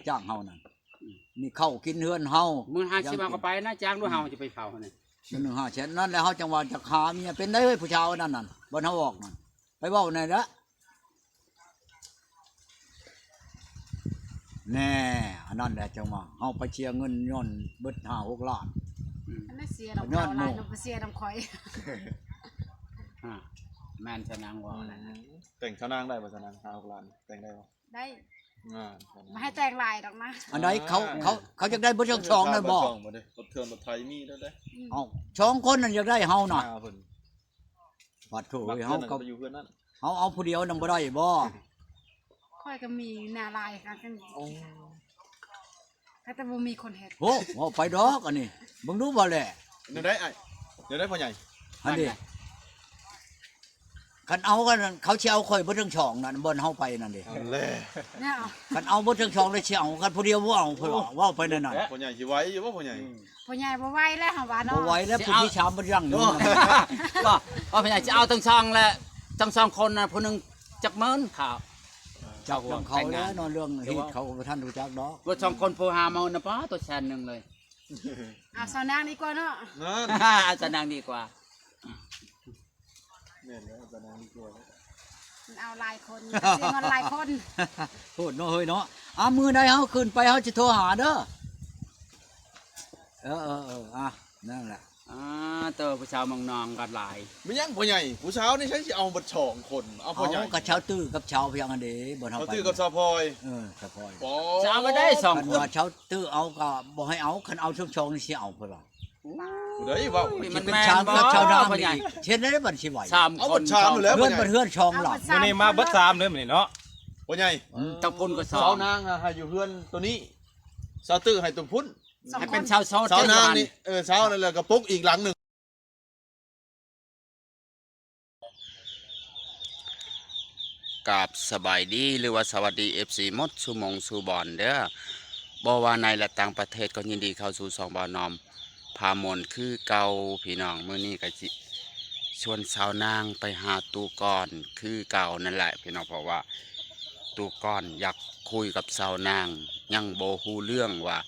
ຈ້າງເຮົານັ້ນ ນີ້ເຂົ້າກິນເຮືອນເຮົາ ມື້ຫ້າສິບເຮົາກໍໄປນະ ຈ້າງດ້ວຍເຮົາຈະໄປເຝົ້າຫັ້ນນະ ເດືອນໜຶ່ງຫ້າແສນ ນັ້ນແຫຼະ ເຮົາຈັ່ງວ່າຈະຫາເມຍເປັນໄດ໋ເອີຍ ຜູ້ຊາວອັນນັ້ນ ບ່ອນເຮົາອອກນັ້ນ ໄປເວົ້າແດ່ເດີ້ ແນ່ ອັນນັ້ນແຫຼະ ຈັ່ງວ່າເຮົາໄປເສຍເງິນຍ້ອນເບິດຫ້າຫົກລ້ານ ອືມ ອັນນັ້ນເສຍນຳເຂົາຫຼາຍ ບໍ່ເສຍນຳຂ້ອຍ ອາ ແມ່ນຊະນາງເວົ້ານັ້ນ ແຕ່ງຊາວນາງໄດ້ບໍ່ ຊາວນາງ ຫ້າຫົກລ້ານ ແຕ່ງໄດ້ບໍ່? ໄດ້ ອ່າ ບໍ່ໃຫ້ແຕ່ງຫຼາຍດອກນະ ອັນໃດເຂົາ ອ່າ ເຂົາ ເຂົາຢາກໄດ້ເບິດທັງສອງນັ້ນບໍ່? ລົດເຄື່ອງລົດໄຖມີແລ້ວເດ້ ອືມ ເອົາ ສອງຄົນນັ້ນຢາກໄດ້ເຮົານະ ເພິ່ນ ປາດໂທ້ເອີຍ ເຮົາກໍໄປຢູ່ເຮືອນນັ້ນ ເຮົາເອົາຜູ້ດຽວນຳບໍ່ໄດ້ບໍ່? ຂ້ອຍກໍມີນາຫຼາຍຄືກັນ ໂອ້ ແຕ່ບໍ່ມີຄົນເຮັດ ໂອ້ ເວົ້າໄປດອກອັນນີ້ ເບິ່ງດູບໍ່ແຫຼະ ແນວໃດອ້າຍ ແນວໃດພໍ່ໃຫຍ່ ອັນນີ້ ຄັນເອົາກັນ ເຂົາຊິເອົາຂ້ອຍເບິດທັງສອງນັ້ນ ບ່ອນເຮົາໄປນັ້ນເດ້ ອັນແລະ ແນວ ຄັນເອົາເບິດທັງສອງແລ້ວຊິເອົາ ຄັນຜູ້ດຽວບໍ່ເອົາ ເພິ່ນວ່າ ເວົ້າໄປແນວນັ້ນ ພໍ່ໃຫຍ່ຊິໄຫວຢູ່ບໍ່ພໍ່ໃຫຍ່? ອືມ ພໍ່ໃຫຍ່ບໍ່ໄຫວແລ້ວ ເຮົາວ່າເນາະ ບໍ່ໄຫວແລ້ວ ຊິເອົາ ຜູ້ທີສາມມັນຍັງຢູ່ ບໍ່ ພໍ່ໃຫຍ່ຊິເອົາທັງສອງແຫຼະ ທັງສອງຄົນນະ ຜູ້ໜຶ່ງຈັກໝື່ນຄ່າ ຈັກນຳເຂົາແລ້ວເນາະ ເລື່ອງຮີດເຂົາກໍບໍ່ທັນຮູ້ຈັກດອກ ເບິດສອງຄົນຜູ້ຫ້າໝື່ນນະ ປ້າ ຕົວແສນໜຶ່ງເລີຍ ເອົາສາວນາງດີກວ່າເນາະ ນັ້ນ ເອົາສາວນາງດີກວ່າ ແມ່ນແລ້ວ ເອົາສາວນາງດີກວ່າ ມັນເອົາຫຼາຍຄົນ ເສຍເງິນຫຼາຍຄົນ ໂພດເນາະເຮີ້ຍເນາະ ອາ ມື້ໃດເຮົາຂຶ້ນໄປເຮົາຊິໂທຫາເດີ ເອີໆໆ ອາ ນັ້ນແຫຼະ ອາ ເຕີ ຜູ້ສາວເມືອງນອງກໍຫຼາຍ ແມ່ນຫຍັງພໍ່ໃຫຍ່ ຜູ້ສາວນີ້ໃສຊິເອົາເບິດສອງຄົນ ເອົາພໍ່ໃຫຍ່ ເອົາ ກໍຊາວຕື້ກັບຊາວພຽງຫັ້ນເດ້ ບໍ່ເທົ່າ ຊາວຕື້ກັບຊາວພອຍ ເອີ ຊາວພອຍ ຈະເອົາໄປໄດ້ສອງຄົນ ຄັນວ່າຊາວຕື້ເອົາກໍບໍ່ໃຫ້ເອົາ ຄັນເອົາສອງໆນີ້ຊິເອົາເພິ່ນວ່າ ຜູ້ໃດເວົ້າ ມັນຊິເປັນຊາວນາງອີກ ເຮັດໄດ້ບັດຊິໄຫວ ສາມຄົນ ເຮືອນບັດເຮືອນສອງຫຼັງ ມື້ນີ້ມາເບິດສາມເດີມື້ນີ້ເນາະ ພໍ່ໃຫຍ່ ອືມ ຕະພຸນກໍສອງ ຊາວນາງໃຫ້ຢູ່ເຮືອນໂຕນີ້ ຊາວຕື້ໃຫ້ໂຕພຸ້ນ ໃຫ້ເປັນຊາວໂສດ ຊາວນາງນີ້ ເອີ ຊາວນັ້ນແຫຼະກໍປຸກອີກຫຼັງໜຶ່ງ ກາບສະບາຍດີ ຫຼືວ່າສະຫວັດດີ ເອັຟຊີ ໝົດສູ່ໝ່ອງສູ່ບ່ອນເດີ ບໍ່ວ່າໃນ ແລະ ຕ່າງປະເທດ ກໍຍິນດີເຂົ້າສູ່ຊ່ອງບ່າວນອມ ພາມ່ວນຄືເກົ່າພີ່ນ້ອງ ມື້ນີ້ກໍຊິຊວນສາວນາງໄປຫາຕູ້ກ່ອນຄືເກົ່ານັ້ນແຫຼະພີ່ນ້ອງ ເພາະວ່າຕູ້ກ່ອນຢາກຄຸຍກັບສາວນາງ ຍັງບໍ່ຮູ້ເລື່ອງວ່າ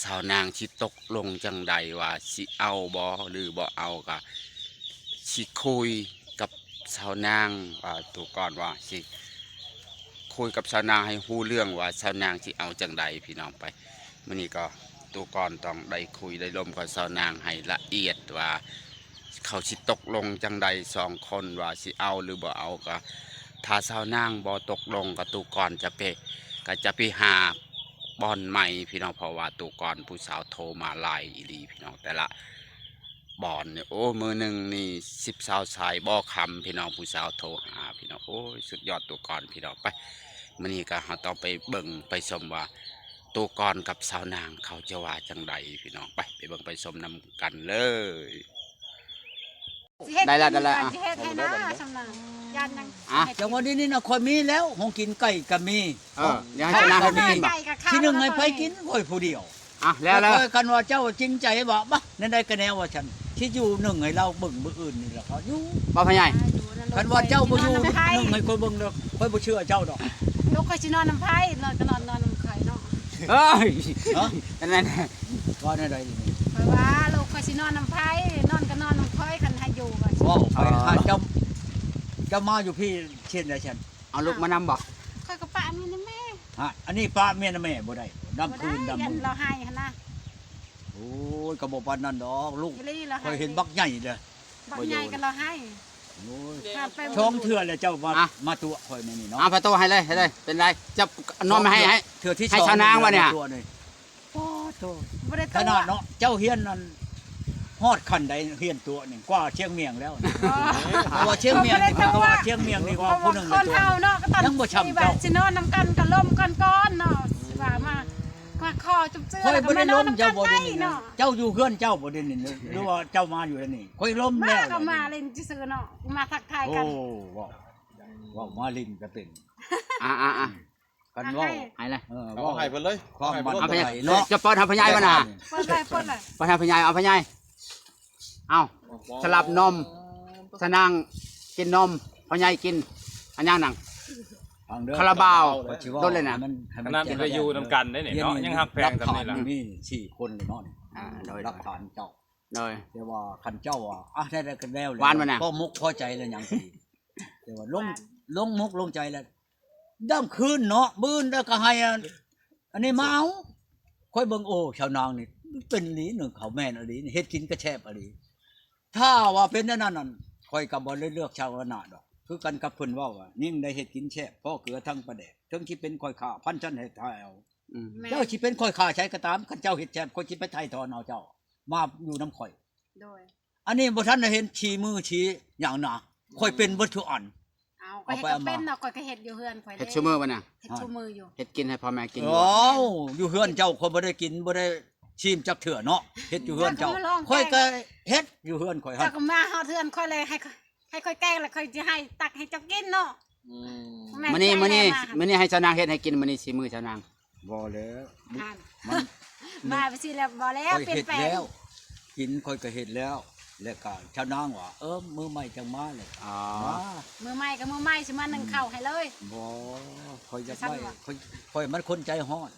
ສາວນາງຊິຕົກລົງຈັ່ງໃດ ວ່າຊິເອົາບໍ່ ຫຼືບໍ່ເອົາ ກະຊິຄຸຍກັບສາວນາງ ວ່າຕູ້ກ່ອນວ່າຊິ ຄຸຍກັບສາວນາງໃຫ້ຮູ້ເລື່ອງວ່າສາວນາງຊິເອົາຈັ່ງໃດພີ່ນ້ອງ ໄປ ມື້ນີ້ກໍຕູ້ກ່ອນຕ້ອງໄດ້ຄຸຍໄດ້ລົມກັບສາວນາງໃຫ້ລະອຽດວ່າເຂົາຊິຕົກລົງຈັ່ງໃດສອງຄົນ ວ່າຊິເອົາຫຼືບໍ່ເອົາ ກໍຖ້າສາວນາງບໍ່ຕົກລົງ ກໍຕູ້ກ່ອນຈະໄປ ກໍຈະໄປຫາບ່ອນໃໝ່ພີ່ນ້ອງ ເພາະວ່າຕູ້ກ່ອນຜູ້ສາວໂທມາຫຼາຍອີ່ຫຼີພີ່ນ້ອງ ແຕ່ລະ ບ່ອນນີ້ ໂອ້ ມື້ໜຶ່ງນີ້ສິບຊາວສາຍບໍ່ຄຳພີ່ນ້ອງ ຜູ້ສາວໂທຫາພີ່ນ້ອງ ໂອ້ຍ ສຸດຍອດຕູ່ກອນພີ່ນ້ອງ ໄປ ມື້ນີ້ກໍເຮົາຕ້ອງໄປເບິ່ງໄປຊົມວ່າ ຕູ່ກອນກັບສາວນາງເຂົາຈະວ່າຈັ່ງໃດພີ່ນ້ອງ ໄປ ໄປເບິ່ງໄປຊົມນຳກັນເລີຍ ໄດ້ແລ້ວ ໄດ້ແລ້ວ ຊິເຮັດໃຫ້ນາ ອ່ະ ຊຳນານ ຢ້ານຫຍັງ ອ່ະ ຈັງຫວະນີ້ນີ້ນະ ຂ້ອຍມີແລ້ວ ຂອງກິນໄກ່ກໍມີ ເອີ ຢາກໃຫ້ຊາວນາງເຮົາໄປກິນບໍ່ ຊິໜຶ້ງໃຫ້ໃຜກິນ ຂ້ອຍຜູ້ດຽວ ອ່ະ ແລ້ວ ແລ້ວ ແລ້ວ ຂ້ອຍ ຄັນວ່າເຈົ້າຈິງໃຈວ່າ ບະ ແນວໃດກໍແນວວ່າຊັ້ນ ຊິຢູ່ໜຶ້ງໃຫ້ລາວເບິ່ງມື້ອື່ນນີ້ລະ ເຂົາຢູ່ ບໍ່ພໍ່ໃຫຍ່ ຄັນວ່າເຈົ້າບໍ່ຢູ່ໜຶ້ງໃຫ້ຂ້ອຍເບິ່ງດອກ ຂ້ອຍບໍ່ເຊື່ອເຈົ້າດອກ ລູກຂ້ອຍຊິນອນນຳໃຜ ນອນກໍນອນ ນອນນຳຂ້ອຍເນາະ ເອີຍ ຮະ ອັນນັ້ນ ເວົ້າແນວໃດນີ້ ຂ້ອຍວ່າລູກຂ້ອຍຊິນອນນຳໃຜ ນອນກໍນອນນຳຂ້ອຍ ຄັນໃຫ້ຢູ່ວ່າ ເວົ້າໄປ ອໍ ຫາເຈົ້າ ເຈົ້າມາຢູ່ພີ້ເຊັ່ນໃດຊັ້ນ ເອົາລູກມານຳບໍ່ ຂ້ອຍກໍປະເມຍນຳແມ່ ຮະ ອັນນີ້ປະເມຍນຳແມ່ບໍ່ໄດ້ ນຳຄືນນຳ ຢ້ານລາວໃຫ້ຫັ້ນນະ ໂອ້ຍ ກໍບໍ່ປານນັ້ນດອກລູກ ອີ່ຫຼີລາວໃຫ້ ຂ້ອຍເຫັນບັກໃຫຍ່ເດ້ ບັກໃຫຍ່ກໍລາວໃຫ້ ໂອ້ຍ ສອງເທື່ອແລ້ວເຈົ້າມາ ອ່ະ ມາຕົວະຂ້ອຍໃນນີ້ເນາະ ອ່ະ ປະຕູໃຫ້ເລີຍ ໃຫ້ເລີຍ ເປັນໄລ ຈັບນອມໃຫ້ ໃຫ້ ເທື່ອທີສອງ ໃຫ້ຊາວນາງວ່ານີ້ ໂອ້ໂຫ ບໍ່ໄດ້ຕົວະ ຂະໜາດເນາະ ເຈົ້າຮຽນນັ້ນ ຮອດຂັ້ນໃດຮຽນຕົວະນີ້ ກວ່າຊຽງໝຽງແລ້ວນີ້ ອໍ ເພາະວ່າຊຽງໝຽງນີ້ ເພາະວ່າຊຽງໝຽງນີ້ວ່າຜູ້ໜຶ່ງ ຄົນເຮົາເນາະ ກໍຕ້ອງ ຍັງບໍ່ຊ່ຳເຈົ້າ ຊິນອນນຳກັນກໍລົມກັນກ່ອນເນາະ ຊິວ່າມາ ມາຂໍຈຸບເຈື່ອ ຂ້ອຍບໍ່ໄດ້ລົມເຈົ້າບໍ່ໄດ້ນີ້ນະ ເຈົ້າຢູ່ເຮືອນເຈົ້າບໍ່ໄດ້ນີ້ ຫຼືວ່າເຈົ້າມາຢູ່ແຖວນີ້ ຂ້ອຍລົມແລ້ວ ມາກໍມາຫຼິ້ນຊື່ໆເນາະ ມາທັກທາຍກັນ ໂອ້ ເວົ້າ ເວົ້າມາຫຼິ້ນກໍເປັນ ອ່າໆໆ ຄັນເວົ້າ ໃຫ້ລະ ເອີ ເວົ້າໃຫ້ເພິ່ນເລີຍ ຄວາມມັນ ເອົາພໍ່ໃຫຍ່ເນາະ ຈະປ້ອນໃຫ້ພໍ່ໃຫຍ່ມັນນະ ປ້ອນເລີຍ ປ້ອນເລີຍ ປ້ອນໃຫ້ພໍ່ໃຫຍ່ ເອົາພໍ່ໃຫຍ່ ເອົາ ສະຫຼັບນົມ ສະນາງກິນນົມ ພໍ່ໃຫຍ່ກິນ ອັນຫຍັງນັ້ນ ຄາລາບາວ ຂ້ອຍຊິເວົ້າ ໂດນເລີຍນະ ໃຫ້ມັນ ໃຫ້ມັນ ຂະໜາດບໍ່ໄດ້ຢູ່ນຳກັນໄດ້ນີ້ເນາະ ຍັງຮັກແພງສ່ຳນີ້ລະ ຫຼັກຖານມີສີ່ຄົນເລີຍເນາະ ອາ ໂດຍ ຫຼັກຖານເຈົ້າ ໂດຍ ແຕ່ວ່າຄັນເຈົ້າວ່າ ອະ ແນວໃດກໍແລ້ວ ຫວານບໍ່ນະ ພໍມຸກພໍໃຈແລ້ວຫຍັງ ແຕ່ວ່າລົງ ຫຼງມົກລົງໃຈແລ້ວ ດຳຄືນເນາະ ມື້ອື່ນແລ້ວກໍໃຫ້ ອັນ ອັນນີ້ມາເອົາ ຂ້ອຍເບິ່ງ ໂອ້ ຊາວນາງນີ້ເປັນອີ່ຫຼີໜຶ່ງເຂົ້າແມ່ນອີ່ຫຼີ ເຮັດກິນກໍແຊບອີ່ຫຼີ ຖ້າວ່າເປັນແນວນັ້ນນັ້ນ ຂ້ອຍກໍບໍ່ໄດ້ເລືອກຊາວນາດອກ ຄືກັນກັບເພິ່ນເວົ້າວ່າ ຍິ່ງໄດ້ເຮັດກິນແຊບ ພໍເກືອທັງປາແດກ ເຖິງຊິເປັນຂ້ອຍຂ້າພັນຊັ້ນໃຫ້ຖ່າຍເອົາ ອືມ ແມ່ນ ເຈົ້າຊິເປັນຂ້ອຍຂ້າໃສກໍຕາມ ຄັນເຈົ້າເຮັດແຊບ ຂ້ອຍຊິໄປໄຖ່ຖອນເອົາເຈົ້າ ມາຢູ່ນຳຂ້ອຍ ໂດຍ ອັນນີ້ບໍ່ທັນໄດ້ເຫັນຊີ້ມືຊີ້ຫຍັງນະ ຂ້ອຍເປັນເບິດທຸກອັນ ເອົາ ຂ້ອຍເຮັດກໍເປັນເນາະ ຂ້ອຍກໍເຮັດຢູ່ເຮືອນຂ້ອຍ ເຮັດຊຸມື້ບໍ່ນະ ເຮັດຊຸມື້ຢູ່ ເຮັດກິນໃຫ້ພໍ່ແມ່ກິນຢູ່ ເອົາ ຢູ່ເຮືອນເຈົ້າຂ້ອຍບໍ່ໄດ້ກິນ ບໍ່ໄດ້ຊີມຈັກເທື່ອເນາະ ເຮັດຢູ່ເຮືອນເຈົ້າ ຂ້ອຍກໍເຮັດຢູ່ເຮືອນຂ້ອຍ ເຈົ້າກໍມາຮອດເຮືອນຂ້ອຍເລີຍ ໃຫ້ ໃຫ້ຂ້ອຍແກງ ແລ້ວຂ້ອຍຊິໃຫ້ຕັກໃຫ້ເຈົ້າກິນເນາະ ອືມ ມື້ນີ້ ມື້ນີ້ ມື້ນີ້ໃຫ້ຊາວນາງເຮັດໃຫ້ກິນ ມື້ນີ້ຊີມືຊາວນາງ ບໍ່ແລ້ວ ມັນ ມາຈັ່ງຊີ້ແລ້ວ ບໍ່ແລ້ວ ຂ້ອຍເຮັດແລ້ວ ກິນຂ້ອຍກໍເຮັດແລ້ວ ແລ້ວກໍຊາວນາງວ່າ ເອີ ມື້ໃໝ່ຈັ່ງມາແຫຼະ ອໍ ມາ ມື້ໃໝ່ກໍມື້ໃໝ່ ຊິມາໜຶ້ງເຂົ້າໃຫ້ເລີຍ ບໍ່ ຂ້ອຍຢາກໄດ້ ຂ້ອຍ ຂ້ອຍມັນຄົນໃຈຮ້ອນ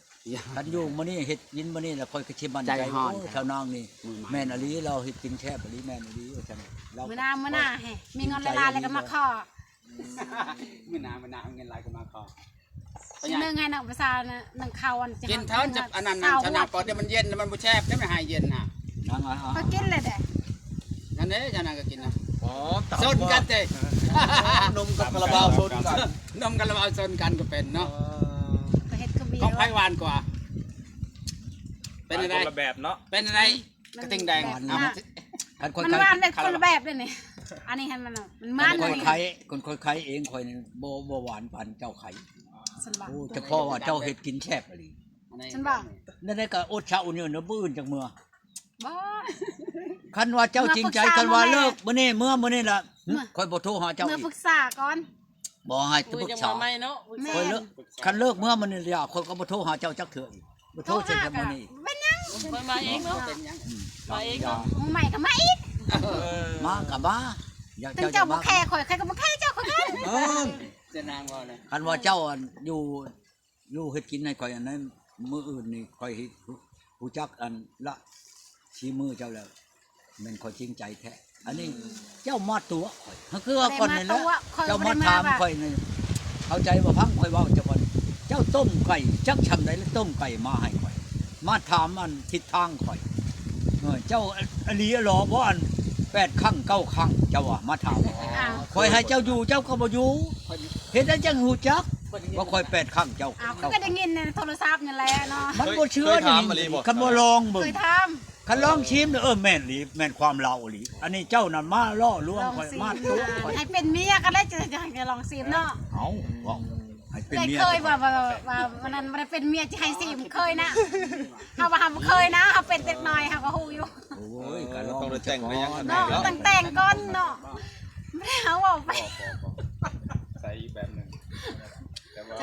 ຄັນຢູ່ມື້ນີ້ເຮັດກິນມື້ນີ້ແລ້ວ ຂ້ອຍກໍຊິໝັ້ນໃຈ ໂອ້ ຊາວນາງນີ້ແມ່ນອີ່ຫຼີ ລາວເຮັດກິນແຊບອີ່ຫຼີ ແມ່ນອີ່ຫຼີວ່າຊັ້ນ ມື້ໜ້າ ມື້ໜ້າ ມີເງິນຫຼາຍໆແລ້ວກໍມາຂໍ ມື້ໜ້າ ມື້ໜ້າເງິນຫຼາຍກໍມາຂໍ ຊິໜຶ້ງໃຫ້ນາງປະຊານະ ໜຶ້ງເຂົ້າອັນ ກິນເຖິງ ອັນນັ້ນ ຊາວຫົວ ຊາວນາງ ກ່ອນ ດຽວມັນເຢັນ ມັນບໍ່ແຊບ ຈະໄປໃຫ້ເຢັນຫາ ນາງ ອາ ຂ້ອຍກິນເລີຍເດ້ ນັ້ນເດ້ ຊາວນາງກໍກິນນະ ອໍ ສົນກັນເດ້ ເອີ ນົມກັບຄາລາບາວສົນກັນ ນົມຄາລາບາວສົນກັນກໍເປັນເນາະ ເອີ ກໍເຮັດຄືເບຍ ຂອງໃຜຫວານກວ່າ ເປັນຈັ່ງໃດ ຄົນລະແບບເນາະ ເປັນຈັ່ງໃດ ມັນ ກະຕິ່ງແດງ ມັນ ເອົາ ມັນ ຄັນຂ້ອຍ ມັນຫວານແບບຄົນລະແບບເດ້ນີ້ ອັນນີ້ຫັ້ນມັນ ມັນມັນ ຄັນຂ້ອຍໄຂ ຄັນຂ້ອຍໄຂເອງ ຂ້ອຍນີ້ບໍ່ ບໍ່ຫວານປານເຈົ້າໄຂ ຊັ້ນບໍ່ ໂອ້ ສະເພາະວ່າເຈົ້າເຮັດກິນແຊບອີ່ຫຼີ ຊັ້ນບໍ່ ແນວໃດກໍອົດເຊົາຢູ່ເນາະ ມື້ອື່ນຈັ່ງເມືອ ບໍ່ ຄັນວ່າເຈົ້າຈິງໃຈ ເມື່ອປຶກສາ ຄັນວ່າເລີກມື້ນີ້ ເມືອມື້ນີ້ລະ ເມື່ອ ຂ້ອຍບໍ່ໂທຫາເຈົ້າ ເມື່ອ ອີກ ປຶກສາກ່ອນ ບໍ່ໃຫ້ປຶກສາ ໂອ້ຍ ຍັງມາໃໝ່ເນາະ ປຶກສາ ຂ້ອຍເລີກ ຄັນເລີກເມື່ອມື້ນີ້ລະ ຂ້ອຍກໍບໍ່ໂທຫາເຈົ້າຈັກເທື່ອອີກ ບໍ່ໂທໃສ່ກັນມື້ນີ້ອີກ ເປັນຫຍັງ ຂ້ອຍມາເອງເນາະ ເປັນຫຍັງ ອືມ ມາເອງເນາະ ມື້ໃໝ່ກໍມາອີກ ເອີ ມາກໍມາ ຢາກ ເຈົ້າ ເຈົ້າບໍ່ແຄຂ້ອຍ ຂ້ອຍກໍບໍ່ແຄເຈົ້າຄືກັນ ເອີ ຈະນາງເວົ້ານະ ຄັນວ່າເຈົ້າ ອັນ ຢູ່ ຢູ່ເຮັດກິນໃຫ້ຂ້ອຍ ອັນນັ້ນ ມື້ອື່ນນີ້ຂ້ອຍຮູ້ ຮູ້ຈັກ ອັນ ລະ ສີມືເຈົ້າແລ້ວ ແມ່ນຂ້ອຍຈິງໃຈແທ້ ອັນນີ້ ອືມ ເຈົ້າມາຕົວະຂ້ອຍ ຄືວ່າກ່ອນນີ້ແຫຼະ ບໍ່ໄດ້ມາຕົວະຂ້ອຍ ເຈົ້າມາຖາມຂ້ອຍນີ້ ເຂົ້າໃຈບໍ່? ຟັງຂ້ອຍເວົ້າເຈົ້າກ່ອນ ເຈົ້າຕົ້ມໄກ່ຈັກຊ່ຳໃດ ແລ້ວຕົ້ມໄກ່ມາໃຫ້ຂ້ອຍ ມາຖາມອັນທິດທາງຂ້ອຍ ເອີ ເຈົ້າອີ່ຫຼີອີ່ຫຼໍບໍ່ ອັນ ແປດຄັ້ງເກົ້າຄັ້ງ ເຈົ້າວ່າມາຖາມ ອ້າວ ຂ້ອຍໃຫ້ເຈົ້າຢູ່ ເຈົ້າກໍບໍ່ຢູ່ ເຮັດໃດຈັ່ງຮູ້ຈັກວ່າຂ້ອຍແປດຄັ້ງເຈົ້າ ອ້າວ ເຈົ້າ ຂ້ອຍກໍໄດ້ຍິນໃນໂທລະສັບນີ້ແຫຼະເນາະ ມັນບໍ່ເຊື່ອ ເຄີຍຖາມອີ່ຫຼີບໍ່? ຄັນບໍ່ລອງເບິ່ງ ເຄີຍຖາມ ຄັນລອງຊີມເດີ ເອີ ແມ່ນອີ່ຫຼີ ແມ່ນຄວາມລາວອີ່ຫຼີ ອັນນີ້ເຈົ້ານັ້ນມາຫຼໍ່ລວງຂ້ອຍ ມາຕົວະຂ້ອຍ ໃຫ້ເປັນເມຍກໍໄດ້ ຈະ ຈະ ຈະລອງຊີມເນາະ ເອົ້າ ເວົ້າໃຫ້ເປັນເມຍ ເຄີຍວ່າ ວ່າ ວ່າ ວ່າ ວ່ານັ້ນບໍ່ໄດ້ເປັນເມຍ ຈະໃຫ້ຊີມ ເຄີຍນະ ເຮົາວ່າເຮົາບໍ່ເຄີຍນະ ເຮົາເປັນເດັກນ້ອຍ ເຮົາກໍຮູ້ຢູ່ ໂອ້ຍ ກໍລອງ ຕ້ອງໄດ້ແຕ່ງໄດ້ຫຍັງ ເນາະ ຕ້ອງແຕ່ງກ່ອນເນາະ ບໍ່ໄດ້ເຮົາເວົ້າໄປ ບໍ່ ບໍ່ ບໍ່ ໃສ່ອີກແບບໜຶ່ງ ແຕ່ວ່າ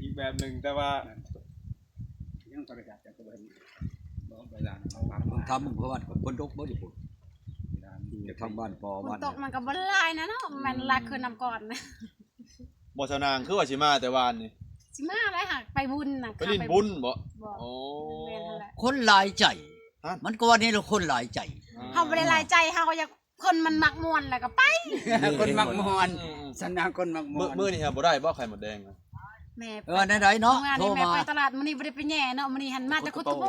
ອີກແບບໜຶ່ງ ແຕ່ວ່າ ຍັງບໍ່ໄດ້ຈັດ ຈັດບໍ່ໄດ້ ບໍ່ໄດ້ລ້າງ ເບິ່ງທຳເພາະວ່າຝົນຕົກບໍ່ຢູ່ພຸ້ນ ຢູ່ທາງບ້ານພໍ່ ຝົນຕົກມັນກໍບໍ່ຫຼາຍນະເນາະ ແມ່ນຫຼາຍຄືນຳກ່ອນ ບໍ່ ຊາວນາງ ຄືວ່າຊິມາແຕ່ວານນີ້ ຊິມາແລ້ວຫາກໄປບຸນນະ ໄປຫຼິ້ນບຸນບໍ່? ບໍ່ ໂອ້ ແມ່ນຫັ້ນແຫຼະ ຄົນຫຼາຍໃຈ ມັນກໍວ່ານີ້ລະ ຄົນຫຼາຍໃຈ ເຮົາບໍ່ໄດ້ຫຼາຍໃຈ ເຮົາກໍຢາກ ຄົນມັນມັກມ່ວນແລ້ວກໍໄປ ຄົນມັກມ່ວນ ອືມ ຊາວນາງຄົນມັກມ່ວນ ມື້ນີ້ຫາບໍ່ໄດ້ບໍ່ໄຂ່ມົດແດງ ແມ່ ເອີ ແນວໃດເນາະ ໂທມາ ແມ່ໄປຕະຫຼາດ ມື້ນີ້ບໍ່ໄດ້ໄປແຍ່ເນາະ ມື້ນີ້ຫັ້ນມາແຕ່ຂຸດກະປູ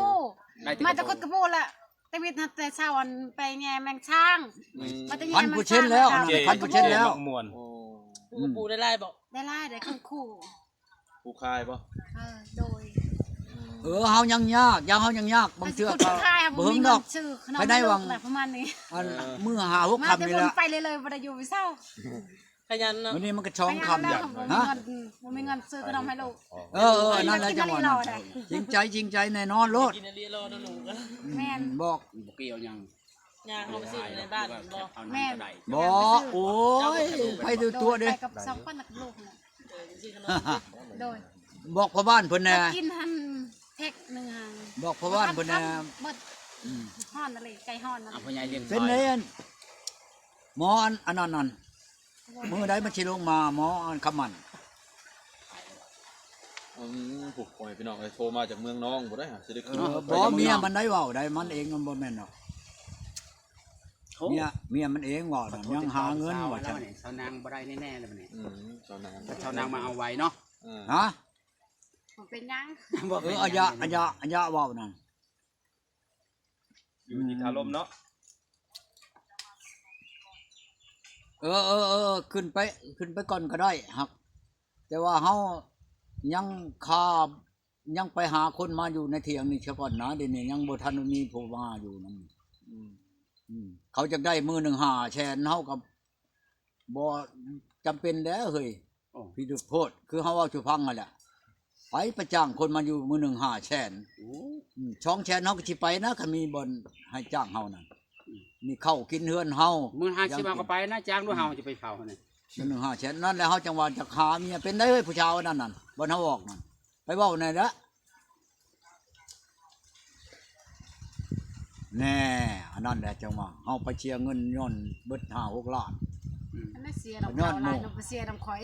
ມາແຕ່ຂຸດກະປູລະ ຕະວິດຫັ້ນແຕ່ເຊົ້າ ອັນ ໄປແຍ່ແມງຊ້າງ ອືມ ມາແຕ່ແຍ່ແມງຊ້າງ ພັນເປີເຊັນແລ້ວ ພັນເປີເຊັນແລ້ວ ມັກມ່ວນ ໂອ້ ປູ ປູໄດ້ຫຼາຍບໍ່? ໄດ້ຫຼາຍ ໄດ້ເຄິ່ງຄູ່ ປູຂາຍບໍ່? ເອີ ໂດຍ ເອີ ເຮົາຍັງຍາກ ຢ່າງເຮົາຍັງຍາກ ບາງເທື່ອກໍບໍ່ເຖິງດອກ ພາຍໃນຫວ່າງ ປະມານນີ້ ອັນ ເອີ ມື້ຫ້າຫົກຄ່ຳນີ້ແຫຼະ ໄປເລື້ອຍໆ ບໍ່ໄດ້ຢູ່ເຊົາ ຂະຫຍັນເນາະ ມື້ນີ້ມັນກໍສອງຄ່ຳແລ້ວ ບໍ່ມີເງິນ ບໍ່ມີເງິນຊື້ຂະໜົມໃຫ້ລູກ ເອີ ເອີ ນັ້ນແຫຼະ ຈັ່ງວ່ານັ້ນ ຈິງໃຈ ຈິງໃຈແນ່ນອນໂລດ ແມ່ນ ບໍ່ ບໍ່ກ່ຽວຫຍັງ ຍ່າງເຮົາໄປຊື້ໃນບ້ານບໍ່? ແມ່ນ ບໍ່ ໂອ້ຍ ໄປຕົວໆເດ້ ໄປກັບສອງຄົນກັບລູກນະ ເອີ ຊື້ຂະໜົມ ໂດຍ ບອກພໍ່ບ້ານເພິ່ນແດ່ ກິນຫັ້ນເພັກໜຶ່ງຫັ້ນ ບອກພໍ່ບ້ານເພິ່ນແດ່ ເບິດ ອືມ ຮ້ອນນະເລ ໃຈຮ້ອນນະເລ ເປັນແນວ ໝໍອັນ ອັນນັ້ນນັ້ນ ມື້ໃດມັນຊິລົງມາ ໝໍອັນຄຳໝັ້ນ? ອືມ ຜູ້ ພໍ່ແມ່ພີ່ນ້ອງເອີຍ ໂທມາຈາກເມືອງນອງພຸ້ນເດ້ ຊິໄດ້ຂຶ້ນ ເອີ ໄປ ບໍ່ ເມືອງນອງ ເມຍມັນໄດ້ເວົ້າໄດ໋ ມັນເອງມັນບໍ່ແມ່ນດອກ. ໂອ້ ເມຍ ເມຍມັນເອງເວົ້ານະ ຍັງຫາເງິນວ່າຊັ້ນ. ຊາວນາງບໍ່ໄດ້ແນ່ໆແລ້ວບັດນີ້. ອືມ ຊາວນາງ ຊາວນາງມາເອົາໄວເນາະ. ເອີ ຮະ? ບໍ່ເປັນຫຍັງ ບໍ່ເປັນຫຍັງ. ເອີ ອາຍະ ອາຍະ ອາຍະເວົ້ານັ້ນ ຢູ່ທີ່ຄາລົມເນາະ. ເອີ ເອີ ເອີ ຂຶ້ນໄປ ຂຶ້ນໄປກ່ອນກໍໄດ້ ຫາກ ແຕ່ວ່າເຮົາຍັງຄາ ຍັງໄປຫາຄົນມາຢູ່ໃນຖຽງນີ້ຊະກ່ອນນະ ດຽວນີ້ຍັງບໍ່ທັນມີຜູ້ມາຢູ່ນຳ. ອືມ ອືມ ເຂົາຈະໄດ້ມື້ໜຶ່ງຫ້າແສນ ເຮົາກໍບໍ່ຈຳເປັນແລ້ວເຮີ້ຍ. ໂອ້ ພິລຶກໂພດ ຄືເຮົາເວົ້າສູ່ຟັງຫັ້ນແຫຼະ ໄປ ໄປຈ້າງຄົນມາຢູ່ມື້ໜຶ່ງຫ້າແສນ. ໂອ້ ອືມ ສອງແສນເຮົາກໍຊິໄປນະ ຄັນມີບ່ອນໃຫ້ຈ້າງເຮົານັ້ນ. ອືມ ນີ້ເຂົ້າກິນເຮືອນເຮົາ ມື້ຫ້າສິບເຮົາກໍໄປນະ ຈ້າງດູເຮົາຈະໄປເຝົ້າຫັ້ນນະ ມື້ໜຶ່ງຫ້າແສນ. ນັ້ນແຫຼະ ເຮົາຈັ່ງວ່າຈະຫາເມຍເປັນໄດ໋ເຮີ້ຍ ຜູ້ຊາວອັນນັ້ນນະ ບ່ອນເຮົາອອກນັ້ນ ໄປເວົ້າແນ່ແຫຼະ. ແນ່ ອັນນັ້ນແຫຼະຈັ່ງວ່າເຮົາໄປເສຍເງິນຍ້ອນເບິດຫ້າຫົກລ້ານ. ອືມ ອັນນັ້ນເສຍນຳເຂົາຫຼາຍ ໄປເນາະ ບໍ່ເສຍນຳຂ້ອຍ.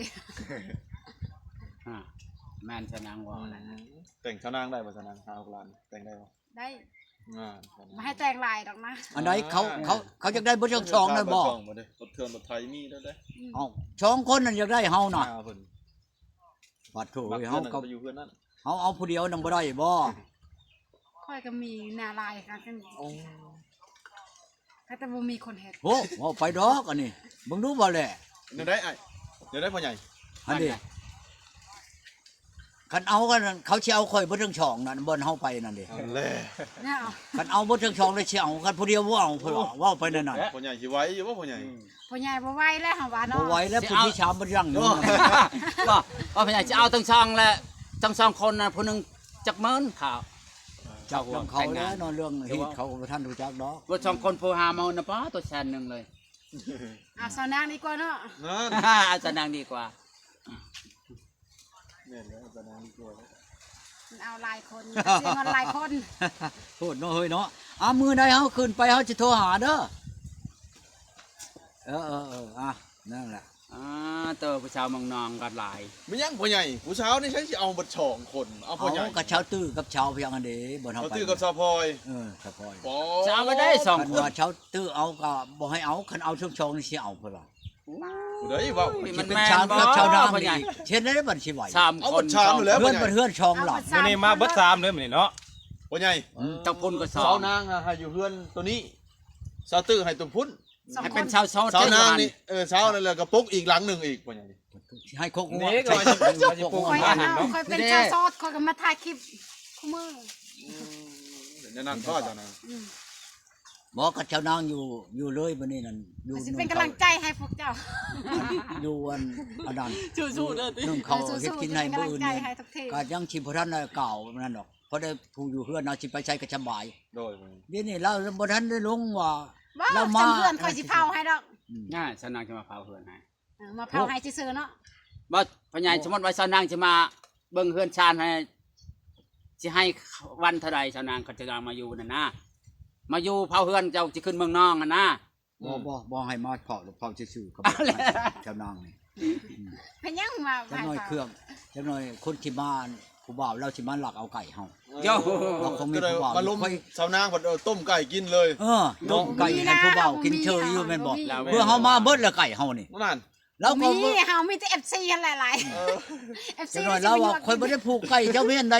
ຮະ ແມ່ນຊະນາງເວົ້ານັ້ນນະ. ອືມ ແຕ່ງຊາວນາງໄດ້ບໍ່ ຊາວນາງ ຫ້າຫົກລ້ານ ແຕ່ງໄດ້ບໍ່? ໄດ້. ອ່າ ບໍ່ໃຫ້ແຕ່ງຫຼາຍດອກນະ. ອັນໃດ ເຂົາ ເອີ ເຂົາ ເຂົາຢາກໄດ້ເບິດທັງສອງນັ້ນບໍ່? ລົດເຄື່ອງລົດໄຖມີແລ້ວເດ້. ອືມ ເອົ້າ ສອງຄົນນັ້ນຢາກໄດ້ເຮົານະ ເພິ່ນ ປາດໂທ້ ເຮົາກໍ ເຮົາເອົາຜູ້ດຽວນຳບໍ່ໄດ້ບໍ່? ຂ້ອຍກໍມີໜ້າຫຼາຍຄືກັນ. ໂອ້ ແຕ່ບໍ່ມີຄົນເຮັດ. ໂອ້ ເວົ້າໄປດອກອັນນີ້ ເບິ່ງດູບໍ່ແຫຼະ. ແນວໃດອ້າຍ? ແນວໃດພໍ່ໃຫຍ່? ອັນນີ້ ຄັນເອົາກັນ ເຂົາຊິເອົາຂ້ອຍເບິດທັງສອງນັ້ນ ບ່ອນເຮົາໄປນັ້ນເດ້. ຫັ້ນແຫຼະ ຄັນເອົາເບິດທັງສອງແລ້ວຊິເອົາ ຄັນຜູ້ດຽວບໍ່ເອົາ ເພິ່ນວ່າ ເວົ້າໄປແນວນັ້ນ. ພໍ່ໃຫຍ່ຊິໄຫວຢູ່ບໍ່ພໍ່ໃຫຍ່? ອືມ ພໍ່ໃຫຍ່ບໍ່ໄຫວແລ້ວ ເຮົາວ່າເນາະ. ບໍ່ໄຫວແລ້ວ ຜູ້ທີສາມບໍ່ຍັງຢູ່. ບໍ່ ບໍ່ ພໍ່ໃຫຍ່ຊິເອົາທັງສອງແຫຼະ ທັງສອງຄົນນະ ຜູ້ໜຶ່ງຈັກໝື່ນຄ່າ. ຈັກນຳເຂົາແລ້ວເນາະ ເລື່ອງຮີດເຂົາບໍ່ທັນຮູ້ຈັກດອກ. ເບິດສອງຄົນຜູ້ຫ້າໝື່ນນະ ປ້າ ຕົວແສນໜຶ່ງເລີຍ. ເອົາຊາວນາງດີກວ່າເນາະ. ນັ້ນ ເອົາຊາວນາງດີກວ່າ. ແມ່ນແລ້ວ ເອົາຊາວນາງດີກວ່າແລ້ວ. ມັນເອົາຫຼາຍຄົນ ເສຍເງິນຫຼາຍຄົນ. ໂພດເນາະເຮີ້ຍເນາະ. ອ່າ ມື້ໃດເຮົາຂຶ້ນໄປ ເຮົາຊິໂທຫາເດີ. ເອີ ເອີ ເອີ ອ່າ ນັ້ນແຫຼະ. ອ່າ ເຕີ ຜູ້ສາວເມືອງນອງກໍຫຼາຍ. ແມ່ນຫຍັງພໍ່ໃຫຍ່? ຜູ້ສາວນີ້ໃສຊິເອົາເບິດສອງຄົນ? ເອົາພໍ່ໃຫຍ່ ເອົາກັບຊາວຕື້ກັບຊາວພຽງຫັ້ນເດ ບ່ອນເຮົາໄປ. ຊາວຕື້ກັບຊາວພອຍ. ເອີ ຊາວພອຍ. ຈະເອົາໄດ້ສອງຄົນ. ຄັນວ່າຊາວຕື້ເອົາກໍບໍ່ໃຫ້ເອົາ ຄັນເອົາທັງສອງນີ້ຊິເອົາເພິ່ນວ່າ. ຜູ້ໃດເວົ້າ? ມັນແມ່ນບໍ່ ຊາວນາງນີ້ ເຮັດໄດ້ບັດຊິໄຫວ? ສາມຄົນ. ເຮືອນບັດເຮືອນສອງຫຼັງ. ມື້ນີ້ມາເບິດສາມເດີມື້ນີ້ເນາະ ພໍ່ໃຫຍ່. ອືມ ຕະພຸ້ນກໍສອງ. ຊາວນາງໃຫ້ຢູ່ເຮືອນໂຕນີ້ ຊາວຕື້ໃຫ້ຕົວພຸ້ນ ໃຫ້ເປັນຊາວໂສດ. ຊາວນາງນີ້ ເອີ ຊາວນັ້ນແຫຼະກໍປຸກອີກຫຼັງໜຶ່ງອີກ ພໍ່ໃຫຍ່. ໃຫ້ຄົກຫົວ ຂ້ອຍເອົາ ຂ້ອຍເປັນຊາວໂສດ ຂ້ອຍກໍມາຖ່າຍຄລິບຄູ່ມື້. ອືມ ແນວນັ້ນກໍຊາວນາງ. ອືມ ບໍ່ ຄັນຊາວນາງຢູ່ ຢູ່ເລີຍມື້ນີ້ນັ້ນ ຢູ່ ຊິເປັນກຳລັງໃຈໃຫ້ພວກເຈົ້າ ຢູ່ອັນ ອັນນັ້ນ ສູ້ໆເດີຕິ ໜຶ້ງເຂົ້າເຮັດກິນໃຫ້ມື້ອື່ນນີ້ ກໍຍັງຊິບໍ່ທັນໄດ້ກ່າວນັ້ນດອກ. ພໍໄດ້ຜູ້ຢູ່ເຮືອນເຮົາຊິໄປໃສກໍສະບາຍ. ໂດຍ ດຽວນີ້ລາວບໍ່ທັນໄດ້ລົງວ່າ ລາວມາເຮືອນຂ້ອຍຊິເຜົາໃຫ້ດອກ. ອືມ ຊາວນາງຈະມາເຜົາເຮືອນໃຫ້. ເອີ ມາເຜົາໃຫ້ຊື່ໆເນາະ. ບໍ່ ພໍ່ໃຫຍ່ ສົມມຸດວ່າຊາວນາງຊິມາເບິ່ງເຮືອນຊານໃຫ້ ຊິໃຫ້ວັນເທົ່າໃດ? ຊາວນາງ ຄັນຊາວນາງມາຢູ່ນັ້ນນະ ມາຢູ່ເຜົາເຮືອນ ເຈົ້າຊິຂຶ້ນເມືອງນອງຫັ້ນນະ. ບໍ່ ອືມ ບໍ່ ບໍ່ໃຫ້ມາເຜົາ ເຜົາຊື່ໆ ເຂົາບອກ ເອົາແຫຼະ ຊາວນາງນີ້. ອືມ ເປັນຫຍັງມາ ຈັກໜ້ອຍເຄື່ອງ ຈັກໜ້ອຍຄົນຊິມາ ຜູ້ບ່າວລາວຊິມາລັກເອົາໄກ່ເຮົາ. ໂຢ ລາວຄົງມີຜູ້ບ່າວ ມາລົມ ຊາວນາງເພິ່ນ ເອີ ຕົ້ມໄກ່ກິນເລີຍ. ເອີ ຕົ້ມໄກ່ໃຫ້ຜູ້ບ່າວກິນເຊີຍຢູ່ແມ່ນບໍ່? ເພື່ອເຮົາມາເບິດແລ້ວໄກ່ເຮົານີ້. ນັ້ນ ລາວກໍມີ ເຮົາມີແຕ່ເອັຟຊີຫັ້ນແຫຼະຫຼາຍ. ເອີ ເອັຟຊີ ຈັກໜ້ອຍລາວວ່າ ຂ້ອຍບໍ່ໄດ້ຜູກໄກ່ເຈົ້າແມ່ນໃດ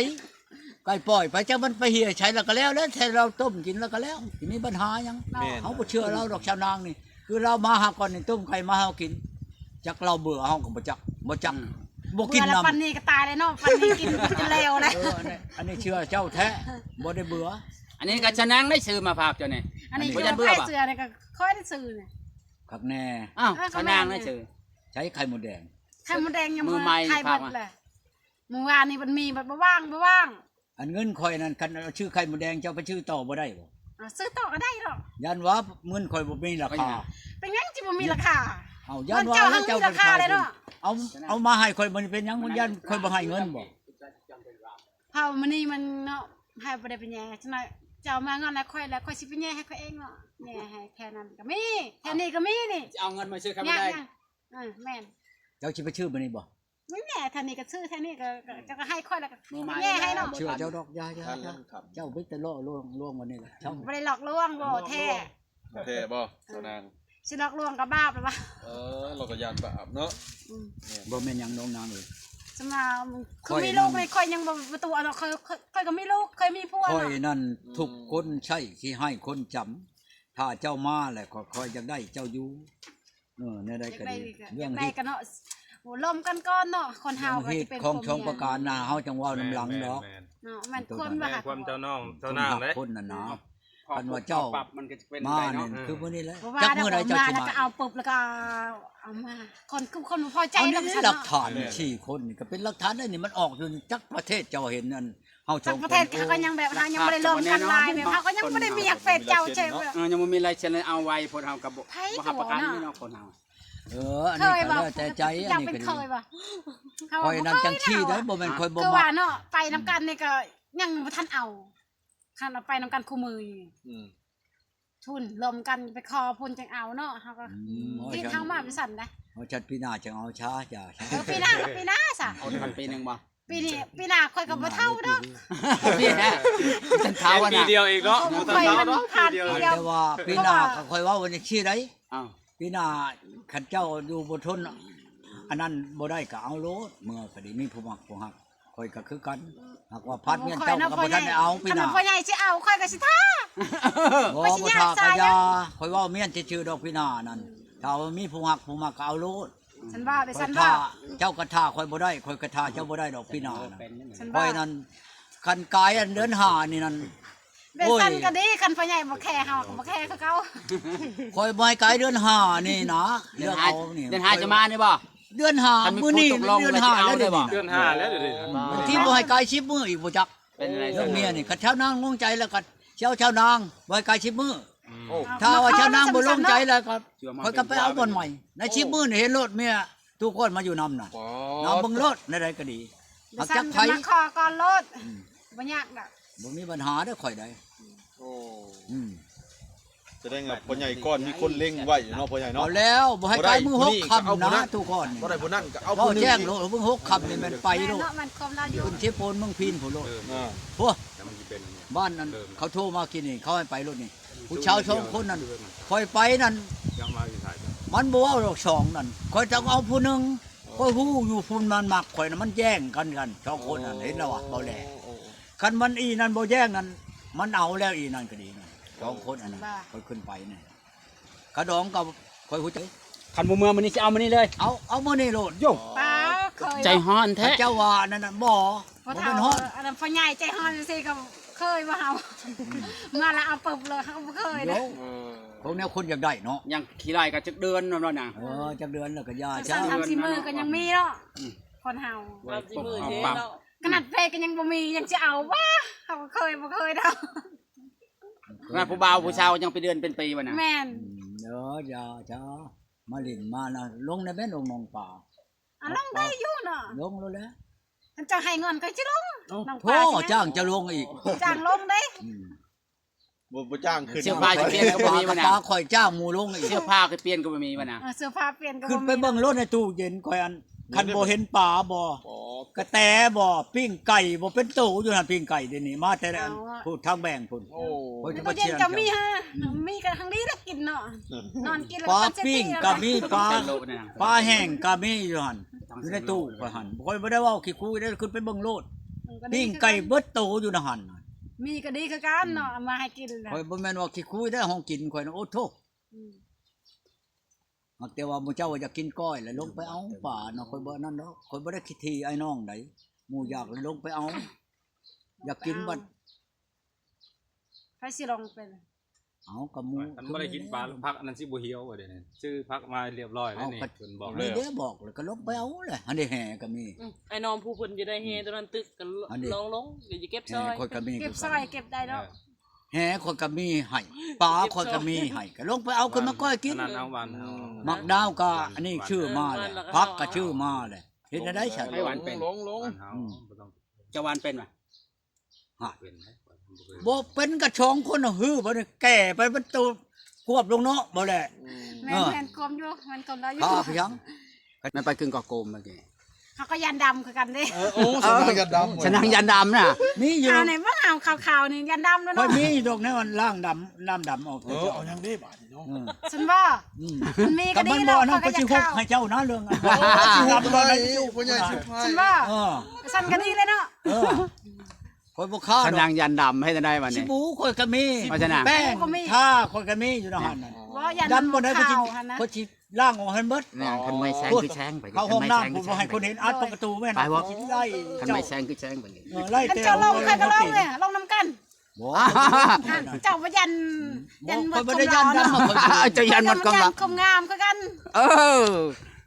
ໄກ່ປ່ອຍໄປ ຈັກມັນໄປເຫ່ຍໃສລະກໍແລ້ວແຫຼະ ແຕ່ລາວຕົ້ມກິນລະກໍແລ້ວ ຊິມີບັນຫາຫຍັງ? ແມ່ນ ເຮົາບໍ່ເຊື່ອລາວດອກ ຊາວນາງນີ້. ຄືລາວມາຫາກ່ອນນີ້ ຕົ້ມໄກ່ມາໃຫ້ເຮົາກິນ ຈັກລາວເບື່ອເຮົາກໍບໍ່ຈັກ ບໍ່ຈັກ. ອືມ ບໍ່ກິນນຳ ເບື່ອລະ ປັນນີ້ກໍຕາຍແລ້ວເນາະ ປັນນີ້ກິນຈົນແລ້ວແຫຼະ. ເອີ ອັນນີ້ ອັນນີ້ເຊື່ອເຈົ້າແທ້ ບໍ່ໄດ້ເບື່ອ. ອັນນີ້ກໍຊາວນາງໄດ້ຊື້ມາຝາກເຈົ້ານີ້. ອັນນີ້ ບໍ່ຢ້ານເບື່ອບໍ່? ເຈົ້າໄດ້ຊື້ ອັນນີ້ກໍຂ້ອຍໄດ້ຊື້ນີ້ ຄັກແນ່. ອ້າວ ເອີ ຊາວນາງໄດ້ຊື້ ໃຊ້ໄຂ່ມົດແດງ. ໄຂ່ມົດແດງຍັງ ມື້ໃໝ່ ຂາຍເບິດແຫຼະ. ມື້ວານນີ້ມັນມີ ບັດບໍ່ວ່າງ ບໍ່ວ່າງ. ອັນເງິນຂ້ອຍນັ້ນ ຄັນເອົາຊື້ໄຂ່ມົດແດງ ເຈົ້າໄປຊື້ຕໍ່ບໍ່ໄດ້ບໍ່? ເອົາຊື້ຕໍ່ກໍໄດ້ດອກ. ຢ້ານວ່າເງິນຂ້ອຍບໍ່ມີລາຄາ. ເປັນຫຍັງຊິບໍ່ມີລາຄາ? ເອົາ ຢ້ານວ່າເຈົ້າ ເຈົ້າມີລາຄາເລີຍເນາະ. ເອົາ ເອົາມາໃຫ້ຂ້ອຍ ມັນເປັນຫຍັງ? ມັນຢ້ານຂ້ອຍບໍ່ໃຫ້ເງິນບໍ່? ເຮົາມື້ນີ້ມັນເນາະ ໃຫ້ບໍ່ໄດ້ໄປແຍ່. ຈັກໜ້ອຍເຈົ້າມາເງິນໃຫ້ຂ້ອຍແລ້ວ ຂ້ອຍຊິໄປແຍ່ໃຫ້ຂ້ອຍເອງເນາະ. ແຍ່ໃຫ້ແຖວນັ້ນກໍມີ ແຖວນີ້ກໍມີນີ້. ຊິເອົາເງິນມາຊື້ໄຂ່ມົດແດງ. ອ່າ ແມ່ນ. ເຈົ້າຊິໄປຊື້ມື້ນີ້ບໍ່? ນີ້ແຫຼະ ແຖວນີ້ກໍຊື້ ແຖວນີ້ກໍ ກໍ ເຈົ້າກໍໃຫ້ຂ້ອຍ ແລ້ວກໍແຍ່ໃຫ້ເນາະ. ເຊື່ອເຈົ້າດອກ ຢ່າ ຢ່າ ຢ່າ ເຈົ້າມີແຕ່ຫຼອກລວງ ລວງມື້ນີ້ແຫຼະ ເຈົ້າ. ບໍ່ໄດ້ຫຼອກລວງ ບໍ່ແທ້. ແທ້ບໍ່ສາວນາງ? ຊິຫຼອກລວງກໍບາບແລ້ວວະ. ເອີ ເຮົາກໍຢ້ານບາບເນາະ. ອືມ ບໍ່ແມ່ນຫຍັງນ້ອງນາງເອີຍ. ສຳລັບ ຂ້ອຍມີລູກນີ້ ຂ້ອຍຍັງບໍ່ ບໍ່ຕົວະເນາະ. ຂ້ອຍ ຂ້ອຍ ຂ້ອຍກໍມີລູກ ຂ້ອຍມີຜົວເນາະ. ຂ້ອຍນັ້ນທຸກຄົນໃຊ້ຂີ້ຮ້າຍຄົນຈຳ. ຖ້າເຈົ້າມາແລ້ວ ຂ້ອຍ ຂ້ອຍຢາກໄດ້ເຈົ້າຢູ່. ເອີ ແນວໃດກໍດີ ເລື່ອງເຮັດກໍເນາະ ລົມກັນກ່ອນເນາະ. ຄົນເຮົາກໍຊິເປັນຂອງສອງປະການນະ ເຮົາຈັ່ງເວົ້ານຳຫຼັງດອກ. ແມ່ນໆ ເນາະ ແມ່ນຄວາມວ່າ ຄວາມເຈົ້ານ້ອງເຈົ້ານາງເດ້. ຄົນນັ້ນນະ ຄັນວ່າເຈົ້າມານີ້ ຄືມື້ນີ້ແຫຼະ. ຈັກມື້ໃດເຈົ້າຊິມາ ກໍເອົາປຶບ ແລ້ວກໍເອົາມາ. ຄົນ ຄືຄົນບໍ່ພໍໃຈ ອັນນີ້ຫຼັກຖານສີ່ຄົນນີ້ກໍເປັນຫຼັກຖານໄດ້ນີ້. ມັນອອກຢູ່ຈັກປະເທດເຈົ້າເຫັນອັນ ເຮົາສອງຄົນ ປະເທດເຂົາກໍຍັງແບບ ເຮົາຍັງບໍ່ໄດ້ລົມກັນຫຼາຍ ແບບເຮົາກໍຍັງບໍ່ໄດ້ມີຫຍັງເຟສເຈົ້າເຊັ່ນ. ເອີ ຍັງບໍ່ມີລາຍເຊັນເອົາໄວ້ ຄົນເຮົາກໍບໍ່ ບໍ່ຮັບປະກັນເນາະ ຄົນເຮົາ. ເອີ ອັນນີ້ກໍແລ້ວແຕ່ໃຈ. ອັນນີ້ກໍດີ ຂ້ອຍນັ້ນຈັ່ງຊີ້ໄດ໋ ບໍ່ແມ່ນຂ້ອຍບໍ່ມັກ. ຄືວ່າເນາະ ໄປນຳກັນນີ້ກໍຍັງບໍ່ທັນເອົາ ຄັນເອົາໄປນຳກັນຄູ່ມື້. ອືມ ພຸ້ນລົມກັນໄປຂໍພຸ້ນຈັ່ງເອົາເນາະ. ເຮົາກໍ ອືມ ທີ່ເຮົາມາເປັນຊັ້ນໄດ໋. ເອົາ ຈັດປີໜ້າຈັ່ງເອົາຊ້າ ຈ້າ. ເອີ ປີໜ້າ ປີໜ້າຊະ. ເອົາທັນປີໜຶ່ງບໍ່? ປີນີ້ ປີໜ້າຂ້ອຍກໍບໍ່ເຖົ້າດອກ. ປີໜ້າ ບໍ່ທັນເຖົ້າ ປີດຽວອີກເນາະ. ຂ້ອຍມັນຜ່ານປີດຽວ ແຕ່ວ່າປີໜ້າຂ້ອຍເວົ້າຈັ່ງຊີ້ໄດ໋. ອ້າວ ປີໜ້າຄັນເຈົ້າຢູ່ບໍ່ທົນ ອັນນັ້ນບໍ່ໄດ້ກໍເອົາໂລດ. ເມື່ອກໍດີ ມີຜູ້ມັກຜູ້ຮັກ ຂ້ອຍກໍຄືກັນ. ຫາກວ່າພັດເງິນເຈົ້າກໍບໍ່ທັນໄດ້ເອົາປີໜ້າ. ຄັນພໍ່ໃຫຍ່ຊິເອົາ ຂ້ອຍກໍຊິຖ້າ. ບໍ່ ບໍ່ຖ້າກໍຢ່າ. ຂ້ອຍເວົ້າມ້ຽນຊື່ໆດອກ ປີໜ້ານັ້ນ ຖ້າວ່າມີຜູ້ຮັກຜູ້ມັກກໍເອົາໂລດ. ຊັ້ນວ່າໄປ ຊັ້ນວ່າ ເຈົ້າກໍຖ້າຂ້ອຍບໍ່ໄດ້ ຂ້ອຍກໍຖ້າເຈົ້າບໍ່ໄດ້ດອກປີໜ້ານະ. ຂ້ອຍນັ້ນ ຄັນກາຍອັນເດືອນຫ້ານີ້ນັ້ນ ເປັນຊັ້ນກໍດີ. ໂອ້ຍ ຄັນພໍ່ໃຫຍ່ບໍ່ແຄເຮົາກໍບໍ່ແຄຄືເກົ່າ. ຂ້ອຍບໍ່ໃຫ້ກາຍເດືອນຫ້ານີ້ນະ. ເດືອນຫ້າ ເລື່ອງເອົານີ້ ເດືອນຫ້າຈະມານີ້ບໍ່? ເດືອນຫ້າ ມື້ນີ້ເດືອນຫ້າແລ້ວເດ. ເດືອນຫ້າແລ້ວເດ. ອືມ ບາງທີບໍ່ໃຫ້ກາຍສິບມື້ອີກບໍ່ຈັກ. ເປັນຈັ່ງໃດ ເລື່ອງເມຍນີ້ ຄັນຊາວນາງລົງໃຈແລ້ວກໍຊາວ ຊາວນາງບໍ່ໃຫ້ກາຍສິບມື້. ອືມ ໂອ້ ຖ້າວ່າຊາວນາງບໍ່ລົງໃຈແລ້ວກໍ ຂ້ອຍກໍໄປເອົາບ່ອນໃໝ່. ໃນສິບມື້ນີ້ເຫັນໂລດເມຍ ທຸກຄົນມາຢູ່ນຳນະ. ເອົາເບິ່ງໂລດ ແນວໃດກໍດີ. ຫາກຈັກໃຜ ມາຂໍກ່ອນໂລດ. ອືມ ບໍ່ຍາກດອກ ບໍ່ມີບັນຫາເດີ້ຂ້ອຍໃດ໋. ໂອ້ ອືມ ສະແດງວ່າພໍ່ໃຫຍ່ກ່ອນມີຄົນເລັງໄວ້ເນາະ ພໍ່ໃຫຍ່ເນາະ. ເອົາແລ້ວ ບໍ່ໃຫ້ກາຍມື້ຫົກຄ່ຳນະ ທຸກຄົນ. ບໍ່ໄດ້ຜູ້ນັ້ນກໍເອົາຜູ້ນີ້ ເວົ້າແຈ້ງໂລດ. ມື້ຫົກຄ່ຳນີ້ແມ່ນໄປໂລດ ແມ່ນເນາະ ແມ່ນຄວາມລາວຢູ່ ຂຶ້ນເຊໂປນເມືອງພີນພຸ້ນໂລດ. ເອີ ໂອ້ ບ້ານນັ້ນ ເຂົາໂທມາກິນນີ້ ເຂົາໃຫ້ໄປໂລດນີ້. ຜູ້ຊາວສອງຄົນນັ້ນ ຂ້ອຍໄປນັ້ນ ມັນບໍ່ເວົ້າດອກສອງນັ້ນ ຂ້ອຍຕ້ອງເອົາຜູ້ໜຶ່ງ. ຂ້ອຍຮູ້ຢູ່ພຸ້ນມັນມັກຂ້ອຍນະ ມັນແຍ່ງກັນກັນສອງຄົນນັ້ນ. ເຫັນແລ້ວວ່າເວົ້າແລ້ວ ຄັນມັນອີນັ້ນບໍ່ແຍ່ງນັ້ນ ມັນເອົາແລ້ວ ອີນັ້ນກໍດີນັ້ນ ສອງຄົນອັນນັ້ນ. ຂ້ອຍຂຶ້ນໄປນີ້ ຂະດອງກໍຂ້ອຍຮູ້ຈັກ. ຄັນບໍ່ເມືອມື້ນີ້ຊິເອົາມື້ນີ້ເລີຍ. ເອົາ ເອົາມື້ນີ້ໂລດ. ໂຢ ປ້າ ເຄີຍ ໃຈຮ້ອນແທ້ ເຈົ້າວ່ານັ້ນນະ. ບໍ່ ບໍ່ແມ່ນຮ້ອນ ອັນນັ້ນພໍ່ໃຫຍ່ໃຈຮ້ອນຈັ່ງຊີ້ກໍເຄີຍບໍ່ເຮົາ. ອືມ ເມື່ອລະເອົາປຶບເລີຍ ເຮົາກໍບໍ່ເຄີຍເດ້. ໂຢ ເອີ ພວກແນວຄົນຢາກໄດ້ເນາະ ຍັງຂີ້ໄລ່ກັນຈັກເດືອນເນາະນະ. ເອີ ຈັກເດືອນແລ້ວກໍຢ່າ ສາມສີ່ມື້ກໍຍັງມີເນາະ. ອືມ ຄົນເຮົາ ສາມສີ່ມື້ເດ້ເນາະ ຂະໜາດເຟສກໍຍັງບໍ່ມີ ຍັງຊິເອົາວະ. ເຮົາກໍເຄີຍບໍ່ເຄີຍດອກ ຂະໜາດຜູ້ບ່າວຜູ້ສາວຍັງເປັນເດືອນເປັນປີວະນະ. ແມ່ນ ອືມ ເອີ ຢ່າ ຢ່າ ມາຫຼິ້ນມານະ. ລົງໄດ້ແມ່ນ ລົງໜອງປາ ອ່ະ ລົງໄດ້ຢູ່ເນາະ ລົງໂລດແຫຼະ. ຄັນເຈົ້າໃຫ້ເງິນຂ້ອຍຊິລົງ. ໂອ້ ນ້ອງ ໂທ ປາຊິ ຈ້າງເຈົ້າລົງອີກ ຈ້າງລົງເດ້. ອືມ ບໍ່ ບໍ່ຈ້າງຂຶ້ນ ເສື້ອຜ້າຊິປ່ຽນກໍບໍ່ມີວະນະ ປາຂ້ອຍຈ້າງໝູ່ລົງອີກ ເສື້ອຜ້າຄືປ່ຽນກໍບໍ່ມີວະນະ. ເອີ ເສື້ອຜ້າປ່ຽນກໍບໍ່ມີ. ຂຶ້ນໄປເບິ່ງໂລດໃນຕູ້ເຢັນຂ້ອຍ ອັນ ຄັນບໍ່ເຫັນປາບໍ່ ກະແຕບໍ່ ປີ້ງໄກ່ບໍ່ເປັນໂຕຢູ່ຫັ້ນ ປີ້ງໄກ່ດຽວນີ້ມາແຕ່ ເອົາ ອັນ ພຸ້ນ ທາງແບງພຸ້ນ. ໂອ້ ຂ້ອຍຈະມາ ຕູ້ເຢັນຈະມີຫາ ອືມ ມີກໍທັງດີລະກິນເນາະ ນອນກິນແລ້ວ ປາປີ້ງກໍມີ ປາ ປາແຫ້ງກໍມີຢູ່ຫັ້ນ ຢູ່ໃນຕູ້ຂ້ອຍຫັ້ນ. ຂ້ອຍບໍ່ໄດ້ເວົ້າຂີ້ຄຸຍເດ້ ຂຶ້ນໄປເບິ່ງໂລດ ປີ້ງໄກ່ເບິດໂຕຢູ່ໃນຫັ້ນ. ມີກໍດີຄືກັນເນາະ ເອົາມາໃຫ້ກິນແລ້ວ. ຂ້ອຍບໍ່ແມ່ນວ່າຂີ້ຄຸຍເດ້ ຂອງກິນຂ້ອຍນະ ໂອ້ໂທ້. ອືມ ຫາກແຕ່ວ່າໝູ່ເຈົ້າວ່າຢາກກິນກ້ອຍ ແລ້ວລົງໄປເອົາປານະ. ຂ້ອຍບໍ່ນັ້ນດອກ ຂ້ອຍບໍ່ໄດ້ຂີ້ຖີ່ອ້າຍນ້ອງໃດ ໝູ່ຢາກແລ້ວລົງໄປເອົາ ຢາກກິນບັດ ໃຜຊິລົງເປັນ. ເອົາ ກໍໝູ່ ຄັນບໍ່ໄດ້ກິນປາ ຜັກອັນນັ້ນຊິບໍ່ຫ່ຽວວ່າເດ. ຊື້ຜັກມາຮຽບຮ້ອຍແລ້ວນີ້ ເພິ່ນບອກແລ້ວ ບອກແລ້ວກໍລົງໄປເອົາແຫຼະ. ຫັ້ນເດ້ ແຮ່ກໍມີ. ອືມ ໄອ້ນ້ອງຜູ້ເພິ່ນຈະໄດ້ແຮ່ຕົວນັ້ນຕຶກກໍລອງລົງ ດຽວຈະເກັບຊ່ອຍ ເກັບຊ່ອຍ ເກັບໄດ້ດອກ. ເອີ ແຮ່ຂ້ອຍກໍມີໃຫ້ ປາຂ້ອຍກໍມີໃຫ້ ກໍລົງໄປເອົາຂຶ້ນມາກ້ອຍກິນ. ໝາກນາວກໍອັນນີ້ຊື້ມາແລ້ວ ຜັກກໍຊື້ມາແລ້ວ ເຮັດແນວໃດຊັ້ນ? ໃຫ້ຫວານເປັນ ອືມ ຈະຫວານເປັນຫວາ? ຮະ ບໍ່ເປັນກໍສອງຄົນຫື ບັດນີ້ແກ່ໄປເບິດໂຕ ຄວບລົງເນາະ ບໍ່ແຫຼະ ອືມ ແມ່ນ ເອີ ແມ່ນຄວາມຢູ່ ແມ່ນຄວາມລາວຢູ່ ຂ້າພຽງ ແມ່ນໄປກຶ່ງກໍໂກມເມື່ອກີ້ ເຮົາກໍຢ້ານດຳຄືກັນເດ້ ເອີ ໂອ້ ສະນາງຢ້ານດຳ ສະນາງຢ້ານດຳນະ ມີຢູ່ ອ່າ ໃນເບິ່ງເອົາຂາວໆນີ້ຢ້ານດຳແລ້ວ ຂ້ອຍ ເນາະ ມີຢູ່ດອກແນວລ້າງດຳ ນ້ຳດຳອອກ ເອີ ເຈົ້າ ເອົາຫຍັງເດ້ບາດນີ້ເນາະ ອືມ ຊັ້ນບໍ່ ອືມ ມັນມີກໍດີແລ້ວ ຂ້ອຍກໍຢາກເຂົ້າ ໃຫ້ເຈົ້ານະເລື່ອງ ໂອ້ ຊິຮັບບໍ່ໄດ້ ຜູ້ໃຫຍ່ສຸພາຍ ຊັ້ນບໍ່ ເອີ ຊັ້ນກໍດີເລີຍເນາະ ເອີ ຂ້ອຍບໍ່ຄ້າ ສະນາງຢ້ານດຳເຮັດຈັ່ງໃດບັດນີ້ ສະບູຂ້ອຍກໍມີ ວ່າຊັ້ນນະ ແປ້ງ ສະບູກໍມີ ທາຂ້ອຍກໍມີຢູ່ໃນຫັ້ນ ບໍ່ ຢ້ານ ດຳບໍ່ໄດ້ ຂ້ອຍຊິ ຂ້ອຍຊິລ້າງອອກໃຫ້ໝົດ ນາງ ຄັນເມື່ອຍແຊງຄືແຊງໄປ ເຂົ້າຫ້ອງນ້ຳ ບໍ່ໃຫ້ຄົນເຫັນ ອັດປະຕູແມ່ນ ໄປບໍ່ ຊິໄດ້ ຄັນເມື່ອຍແຊງຄືແຊງໄປນີ້ ເອີ ໄລ່ແຕ່ ຄັນເຈົ້າລົງ ຂ້ອຍກໍລົງເດ້ ລົງນຳກັນ ບໍ່ ເຈົ້າບໍ່ຢ້ານ ຢ້ານໝົດຄວາມຫຼໍ່ເນາະ ເຈົ້າຢ້ານໝົດຄວາມຫຼໍ່ ຄວາມງາມຄືກັນ ເອີ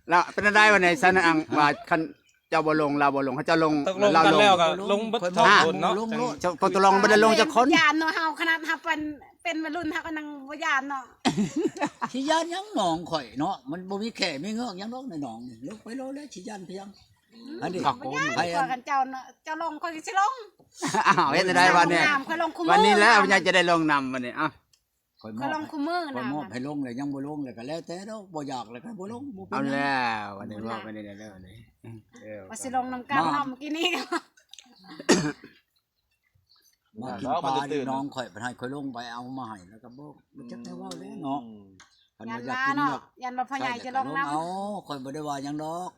ແລ້ວເປັນຈັ່ງໃດບັດນີ້ ຊັ້ນນາງວ່າ ຄັນ ເຈົ້າບໍ່ລົງ ລາວບໍ່ລົງ ເຂົາເຈົ້າລົງ ຕົກລົງກັນແລ້ວກໍລົງເບິດສອງຄົນເນາະ ລົງໂລດ ເຈົ້າ ຕົກລົງບໍ່ໄດ້ລົງຈັກຄົນ ຢ້ານເນາະ ເຮົາຂະໜາດເຮົາເປັນ ເປັນວັຍລຸ້ນເຮົາກໍຍັງບໍ່ຢ້ານເນາະ ຊິຢ້ານຫຍັງໜອງຂ້ອຍເນາະ ມັນບໍ່ມີແຂ້ມີເງືອກຫຍັງດອກໃນໜອງນີ້ ລົງໄປໂລດແລ້ວ ຊິຢ້ານພຽງ ອັນນີ້ ບໍ່ຢ້ານ ໃຜ ຂ້ອຍ ຄັນເຈົ້າເນາະ ເຈົ້າລົງຂ້ອຍກໍຊິລົງ ອ້າວ ເຮັດຈັ່ງໃດບັດນີ້ ຂ້ອຍລົງຄູ່ມື້ ບັດນີ້ແລ້ວ ຍາຍຈະໄດ້ລົງນຳບັດນີ້ ເອົ້າ ຂ້ອຍມອບ ຂ້ອຍລົງຄູ່ມື້ນະ ຂ້ອຍມອບໃຫ້ລົງແລ້ວ ຍັງບໍ່ລົງແລ້ວກໍແລ້ວແຕ່ດອກ ບໍ່ຢາກແລ້ວກໍບໍ່ລົງ ບໍ່ເປັນຫຍັງ ເອົາແລ້ວ ບັດນີ້ມອບໄປນີ້ແລ້ວ ເອີ ວ່າຊິລົງນຳກັນເນາະ ເມື່ອກີ້ນີ້ ມາກິນປາຢູ່ໜອງຂ້ອຍ ເພິ່ນໃຫ້ຂ້ອຍລົງໄປເອົາມາໃຫ້ ແລ້ວກໍບໍ່ ບໍ່ຈັກໄດ້ເວົ້າແລ້ວເນາະ ອືມ ຄັນວ່າຢາກກິນ ຢ້ານວ່າ ຢາກ ຢ້ານວ່າພໍ່ໃຫຍ່ຈະລົງນຳ ເອົາ ຂ້ອຍບໍ່ໄດ້ວ່າຫຍັງດອກ